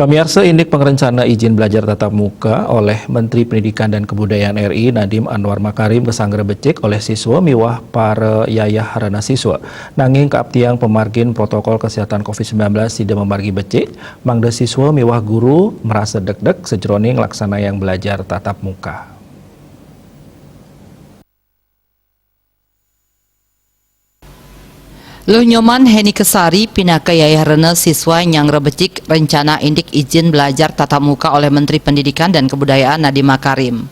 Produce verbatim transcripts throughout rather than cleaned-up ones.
Pamiarsa, indik pangrengcana ijin belajar tatap muka oleh Menteri Pendidikan dan Kebudayaan R I Nadiem Anwar Makarim kasangra becik oleh siswa miwah para yayah rena siswa. Nanging kaaptiang pamargin protokol kesehatan covid sembilan belas sida mamargi becik, mangda siswa miwah guru merasa degdeg sajeroning nglaksanayang belajar tatap muka. Luh Nyoman Heni Kesari pinaka yayah rena siswa nyang rebecik rencana indik ijin belajar tatap muka oleh Menteri Pendidikan dan Kebudayaan Nadiem Makarim.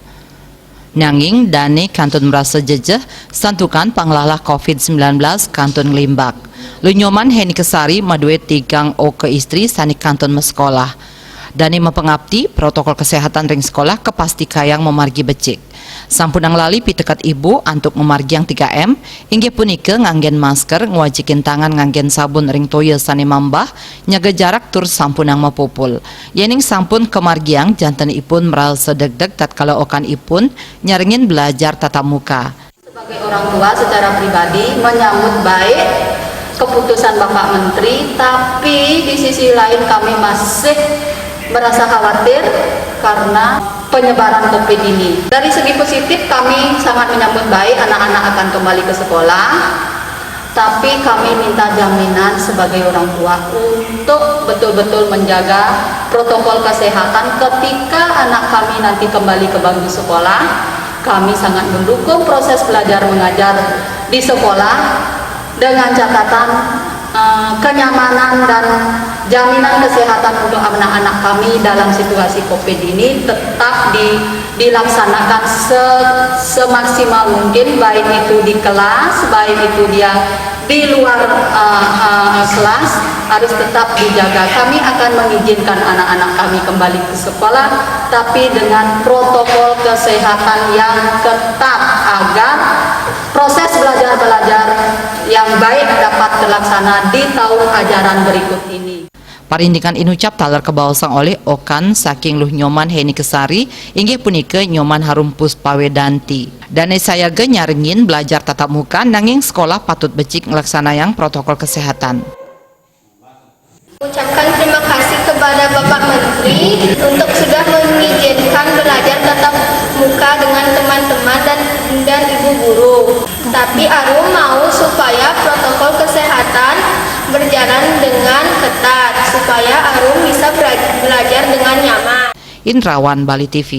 Nanging dane kantun merasa jejeh santukan panglahlah covid sembilan belas kantun nglimbak. Luh Nyoman Heni Kesari madue tigang oka istri sane kantun masekolah. Dane mapangapti protokol kesehatan ring sekolah kapastikayang mamargi becik. Sampunang lali piteket ibu antuk mamargiang tiga M, inggih punika nganggen masker, ngwajikin tangan nganggen sabun ring toya sane mambah, nyaga jarak tur sampunang mapupul. Yening sampun kamargiang, janten ipun merasa degdeg tatkala okan ipun nyarengin belajar tatap muka. Sebagai orang tua, secara pribadi menyambut baik keputusan Bapak Menteri, tapi di sisi lain kami masih merasa khawatir karena penyebaran covid ini. Dari segi positif, kami sangat menyambut baik anak-anak akan kembali ke sekolah, tapi kami minta jaminan sebagai orang tua untuk betul-betul menjaga protokol kesehatan ketika anak kami nanti kembali ke bangku sekolah. Kami sangat mendukung proses belajar mengajar di sekolah dengan catatan, eh, kenyamanan dan jaminan kesehatan untuk anak-anak kami dalam situasi covid ini tetap di-, dilaksanakan se-, semaksimal mungkin, baik itu di kelas, baik itu dia di luar, eh, eh, kelas, harus tetap dijaga. Kami akan mengizinkan anak-anak kami kembali ke sekolah, tapi dengan protokol kesehatan yang ketat agar proses belajar belajar yang baik dapat terlaksana di tahun ajaran berikut ini. Parindikan inucap taler kabaosang olih okan saking Luh Nyoman Heni Kesari, inggih punika Nyoman Harum Puspawedanti. Dane sayaga nyarengin belajar tatap muka, nanging sekolah patut becik nglaksanayang protokol kesehatan. Ucapkan terima kasih kepada Bapak Menteri untuk sudah mengizinkan belajar tatap muka dengan teman-teman dan, dan ibu guru. Tapi Arum mau supaya protokol kesehatan berjalan dengan ketat, supaya Arum bisa bela-, belajar dengan nyaman. Indrawan, Bali T V.